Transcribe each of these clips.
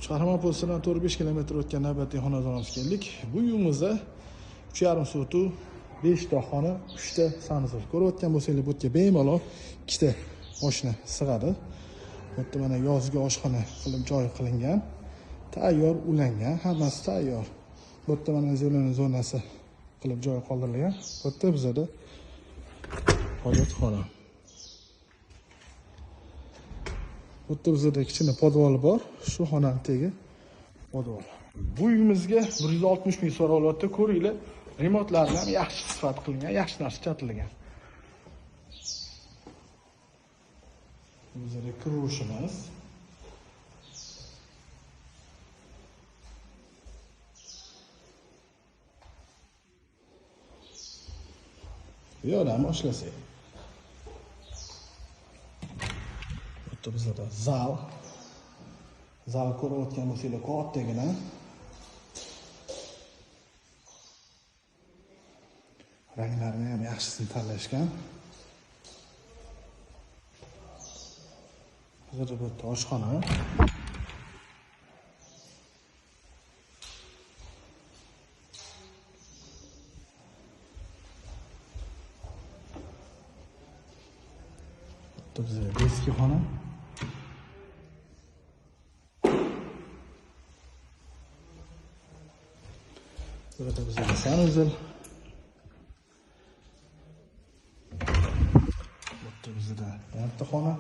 Qahramon postidan 4-5 kilometr o'tgan navbatdagi xonadonimizga keldik. Bu uyimizda 3,5 sotu, 5 ta xona, 3 ta sanuzel. Ko'rayotgan bo'lsanglar, bu yerga bemalol 2 ta mashina sig'adi. Bu yerda mana yozgi oshxona qilib joy qilingan, tayyor ulangan, hammasi tayyor. Bu yerda mana zelena zonasi qilib joy qoldirilgan. Bu yerda bizada hojatxona. Bu yerda bizada kichkina podvol bor. Shu xonaning tagi podvol. Bu uyimizga 160 ming so'ralyapti. Ko'ringlar, remontlarni ham yaxshi sifat qilingan, yaxshi narsa ishlatilgan. Bizada kiruvishimiz. Bu yoqdan boshlasak. Bu yerda bizada zal. Zal ko'rayotgan bo'lsanglar, kattagina. Ranglarini ham yaxshisini tanlashgan. Bizada bu yerda oshxona. Bu bizda eski xona. Burada bizda sanuzel. Burada bizda bitta xona.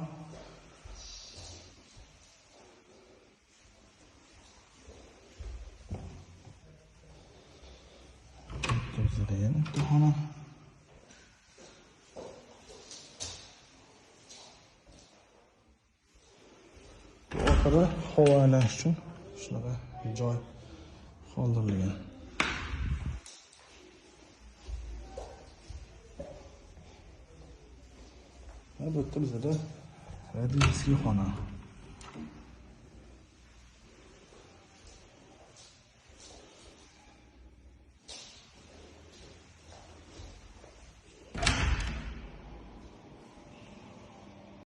Burada bizda yana bitta xona. Oxiri havo aylanish uchun shunaqa joy qoldirilgan. Bu yerda bizada rodительский xona.